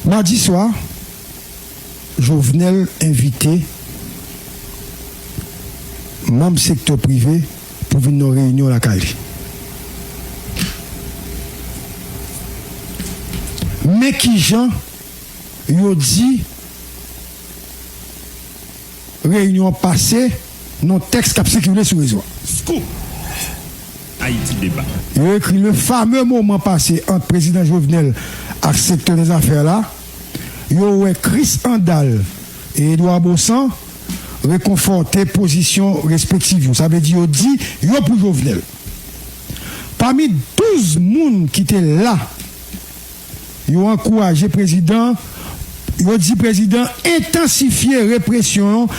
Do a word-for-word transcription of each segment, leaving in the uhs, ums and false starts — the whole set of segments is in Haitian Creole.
Madi swa, Jovenel envite manm sektè prive pou vin nan yon reyinyon lakay li. Men kijan yo di reyinyon an pase nan yon tèks k ap sikile sou rezo a. Scoop! Haïti Débat. Yo ekri: le fameux moment passé entre Président Jovenel ak sektè dè zafè la, yo wè Chris Andal e Edouard Baussan rekonfòte pozisyon respektif yo. Sa vle di yo di yo pou Jovenel. Pami douz moun ki te la, yo ankouraje prezidan, yo di prezidan entansifye represyon an,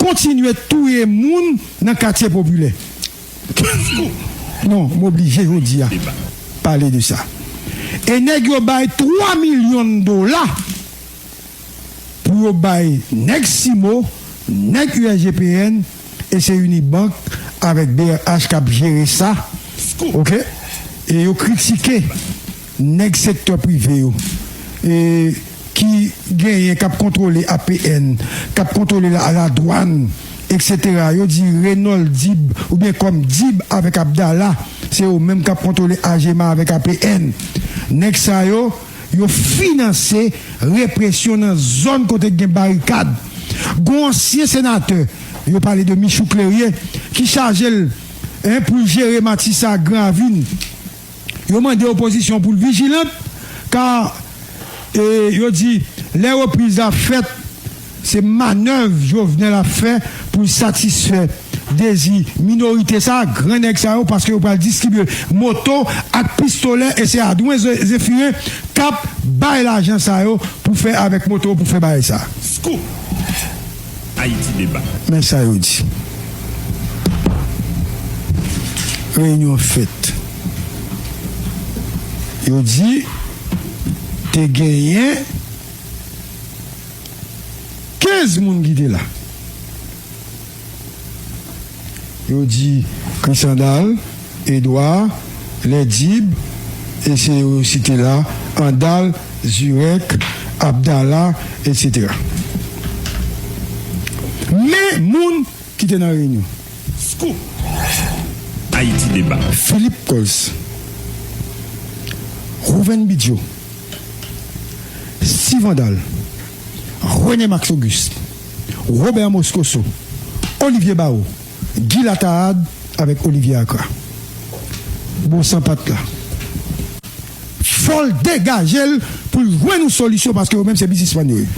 kontinye touye moun nan katye popilè. Non, m oblije jodi a pale de sa. E nèg yo bay twa milyon dola pou yo bay nèg Simo, nèg U S G P N, e se Unibank avèk B R H k ap jere sa. Oke? E yo kritike nèg sektè prive yo, e ki genyen, k ap kontwole A P N, k ap kontwole la, ladwàn, etsetera. Yo di Reynold Dib, oubyen kòm Dib avèk Abdala, se yo menm k ap kontwole Ajema avèk A P N. Nèg sa yo, yo finanse represyon nan zòn kote gen barikad. Gon ansyen senatè, yo pale de Michou Clérier, ki chaje l, en, pou l jere Matisa ak Gran Ravin. Yo mande opozisyon pou l vijilant, ka, e, yo di, lè repriz la fèt, se manèv Jovenel ap fè pou l satisfè dezi minorite sa, gran nèg sa yo, paske yo pral distribye moto ak pistolè, e se Adwen Ze-, Zephirin k ap bay lajan sa yo pou fè avèk moto pou fè bagay sa. Scoop! Haïti Débat. Men sa yo di. Reyinyon fèt. Yo di te genyen kenz moun ki te la. Yo di Chris Andal, Edouard, Lèdib, e se yo site la, Andal, Zurek, Abdala, etsetera. Men moun ki te nan reyinyon. Scoop! Haïti Débat. Philippe Cols, Rouven Bidjo, Steve Andal, René Max Auguste, Robert Moscoso, Olivier Barreau, Guy Lataad avèk Olivier Acra. Bon, san pat la. Fò l degaje l pou l jwenn yon solisyon, paske yo menm se biznismann yo ye.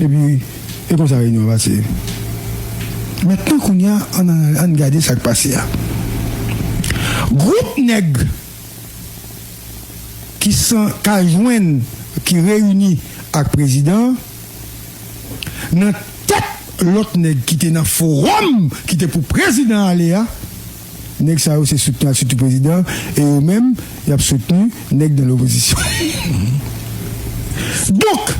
Epi, e konsa reyinyon an pase. Mentnan, kounye a, ann, ann gade sa k pase a. Gwoup nèg ki san, ka jwenn, ki reyini ak prezidan an, nan tèt lòt nèg ki te nan fowòm ki te pou prezidan ale a, nèg sa yo se soutni ak soutni prezidan, e yo menm, y ap soutni nèg nan lopozisyon. Donk,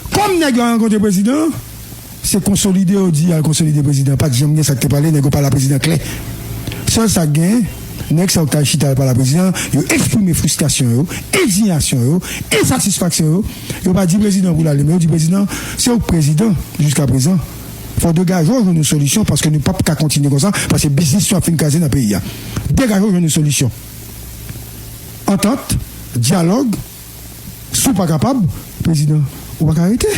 kòm nèg yo al rankontre prezidan an, se konsolide yo di y al konsolide prezidan. Pa t janm gen sa k te pale, nèg yo pale a prezidan klè. Sèl sa k genyen, nèg sa yo k t al chita al pale a prezidan, yo eksprime fristrasyon yo, endiyasyon yo, ensatisfaksyon yo. Yo pa di prezidan pou l ale, men yo di prezidan, se ou k prezidan jiskaprezan. Fò w degaje w jwenn yon solisyon, paske nou p ap ka kontinye konsa, paske biznis nou ap fin kraze nan peyi a. Degaje w jwenn yon solisyon. Antant, dyalòg, si w pa kapab, prezidan, ou pa ka rete.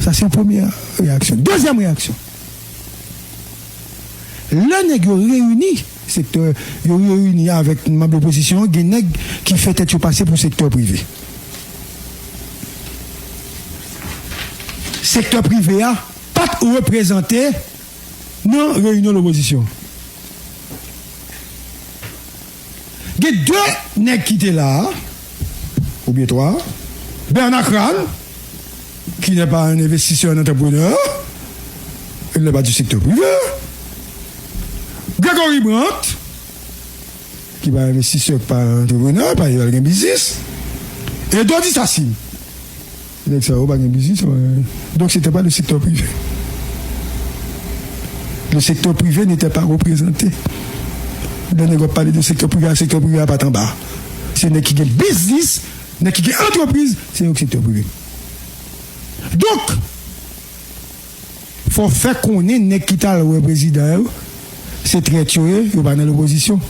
Sa se yon premyè reyaksyon. Dezyèm reyaksyon. Lè nèg yo reyini, sektè, yo reyini avèk manm lopozisyon an, gen nèg ki fè tèt yo pase pou sektè prive. Sektè prive a pa t reprezante nan reyinyon lopozisyon. Gen de nèg ki te la a, oubyen twa, Bernard Crane, qui n'est pas un investisseur, un entrepreneur, il n'est pas du secteur privé, Gregory Brandt, ki pa envestisè, ki pa antreprenè, pa gen biznis, e Dody Sassy. Nèg sa yo pa gen biznis, euh, donc c'était pas le secteur privé. Le secteur privé n'était pas représenté. Lè nèg ap pale de sektè prive a, sektè prive a pa t anba. Se nèg ki gen biznis, nèg ki gen antrepriz, se yo k sektè prive. Donk, fò w fè konnen nèg ki t al wè prezidan yo, se trèt yo ye, yo pa nan lopozisyon.